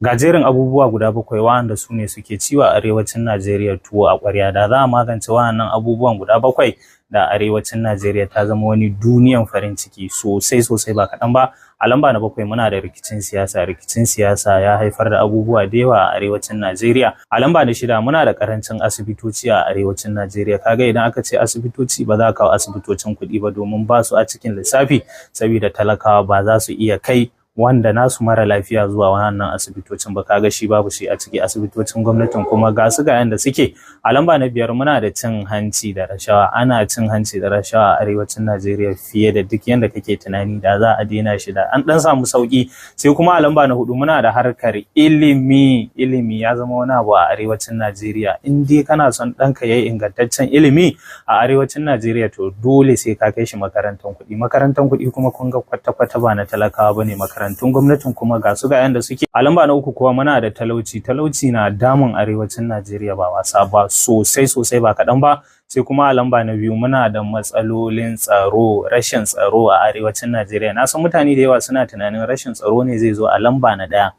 Ga jerin abubuwa guda bakwai wa'anda su ne suke ciwa arewacin Najeriya tuwo a ƙwarya. Da za a magance wa'annan abubuwan guda bakwai, da arewacin Najeriya ta zama wani duniyan farin ciki sosai sosai, ba kaɗan ba. A lamba na bakwai muna da rikicin siyasa. Rikicin siyasa ya haifar da abubuwa da yawa a arewacin Najeriya. A lamba na shida muna da ƙarancin asibitoci a arewacin Najeriya. Kaga idan aka ce asibitoci, ba za a kawo asibitocin kuɗi ba, domin ba su a cikin lissafi, saboda talakawa ba za su iya kai wanda nasu mara lafiya zuwa wannan asibitocin ba. Kaga shi babu shi a ciki. Asibitocin gwamnatin kuma ga su ga yanda suke. A lamba na biyar muna da cin hanci da rashawa. Ana cin hanci da rashawa a arewacin Najeriya fiye da duk yanda kake tunani. Da za a daina shi, da an dan samu sauki. Sai kuma a lamba na hudu muna da harkar ilimi. Ilimi ya zama wani abu a arewacin Najeriya. In dai kana son ɗanka yayi ingantaccen ilimi a arewacin Najeriya, to dole sai ka kai shi makarantar kuɗi. Makarantar kuɗi kuma kun ga kwata-kwata ba na talakawa bane. Makarantun gwamnatin kuma ga su ga yanda suke. A lamba na uku kuwa muna da talauci. Talauci na damun arewacin Najeriya ba wasa ba, sosai sosai, ba kaɗan ba. Sai kuma a lamba na biyu muna da matsalolin tsaro, rashin tsaro a arewacin Najeriya. Na san mutane da yawa suna tunanin rashin tsaro ne zai zo a lamba na ɗaya.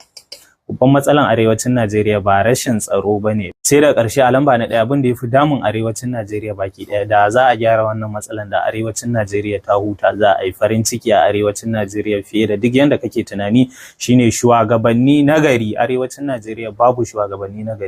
Babban matsalan arewacin Najeriya ba rashin tsaro ba ne. Sai da ƙarshe a lamba na ɗaya, abin da ya fi damun arewacin Najeriya baki ɗaya, da za a gyara wannan matsalan, da arewacin Najeriya ta huta, za a yi farin ciki a arewacin Najeriya fiye da duk yanda kake tunani, shine shugabanni nagari. Arewacin Najeriya babu shugabanni nagari.